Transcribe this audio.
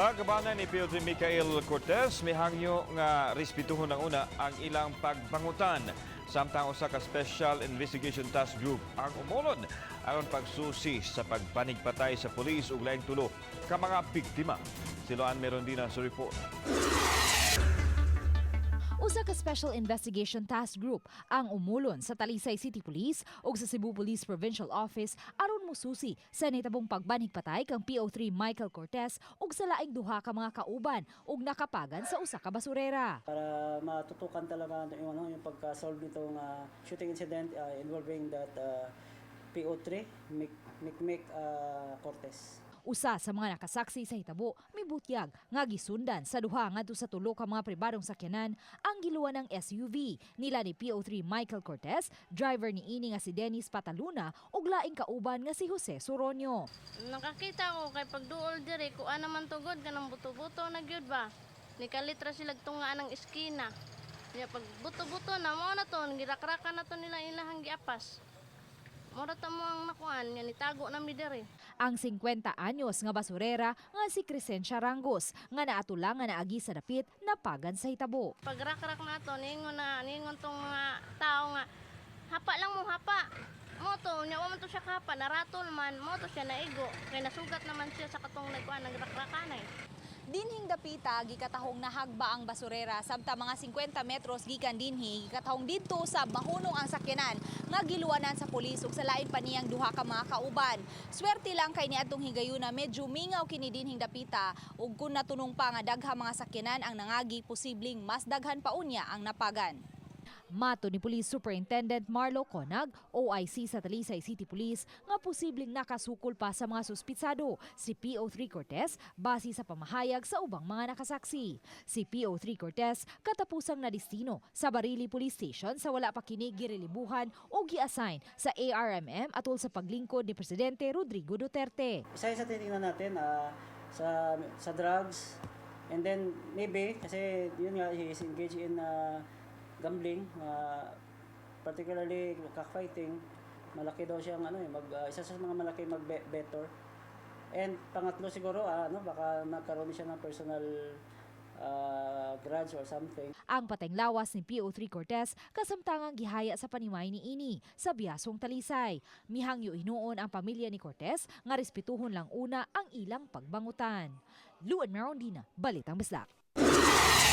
Mga kabanay ni PO3 Michael Cortez mihangyo nga respetuhon ang una ang ilang pagbangutan, samtang usa ka Special Investigation Task Group ang umulon aron pagsusi sa pagbanigpatay sa pulis ug laing tulo ka mga biktima. Si Loan Merondina sa report. Usa ka Special Investigation Task Group ang umulon sa Talisay City Police ug sa Cebu Police Provincial Office aron mususi sa nitabong pagbanhigpatay kang PO3 Michael Cortez ug sa laing duha ka mga kauban ug nakapagan sa usa ka basurera. Para matutukan talaga yung ano, yung pagka-solve nitong shooting incident involving that PO3 Mick Mick Mick Cortez. Usa sa mga nakasaksi sa hitabo mibutyag nga gisundan sa duha ngadto sa tulo ka mga pribadong sakyanan ang giluwan ng SUV nila ni PO3 Michael Cortez, driver ni ini nga si Dennis Pataluna ug laing kauban nga si Jose Soronio. Nakakita ko kay pagduol diri, kuan naman tugod kanang buto-buto na gyud ba. Nikalitra sila tunga ng eskina. Ya pag buto-buto na mo na to, girakrakan na to nila ilahang giapas. Mura ta mo ang nakuan nga nitago na mi diri. Ang 50 anyos nga basurera nga si Crescencia Rangos nga naatula nga naagi sa dapit napagan sa hitabo. Pagrakrak na to, ningon na ningon tong mga tao nga hapa lang mo hapa. Mo to nya wa man to siya kahapa, naratol man, mo to siya naigo kay nasugat naman siya sa katong nagkuan nagrakrakanay. Dinhing dapita gikatahong nahagba ang basurera, samtang mga 50 metros gikan dinhi gikatahong didto sa mahunong ang sakyanan nga giluwanan sa pulis ug sa lain pa niyang duha ka mga kauban. Swerte lang kay niadtong higayuna medyo mingaw kini dinhing dapita, ug kun natunong pa nga daghang mga sakyanan ang nangagi, posibleng mas daghan pa unya ang napagan. Mato ni Police Superintendent Marlo Conag, OIC sa Talisay City Police, nga posibleng nakasukol pa sa mga suspitsado si PO3 Cortez base sa pamahayag sa ubang mga nakasaksi. Si PO3 Cortez katapusang nadistino sa Barili Police Station sa wala pa kini girelibuhan o gi-assign sa ARMM atol sa paglingkod ni Presidente Rodrigo Duterte. Isa sa titingnan natin sa drugs and then maybe kasi yun nga, he is engaged in gambling, particularly cockfighting. Malaki daw siyang ano eh, isa sa mga malaki mag-bettor. And pangatlo siguro, ano, baka nagkaroon siya ng personal grudge or something. Ang pateng lawas ni PO3 Cortez kasamtangang gihaya sa panimay ni ini sa Biasong, Talisay. Mihangyo hinuon ang pamilya ni Cortez nga respetuhon lang una ang ilang pagbangutan. Luan Merondina, Balitang Bisdak.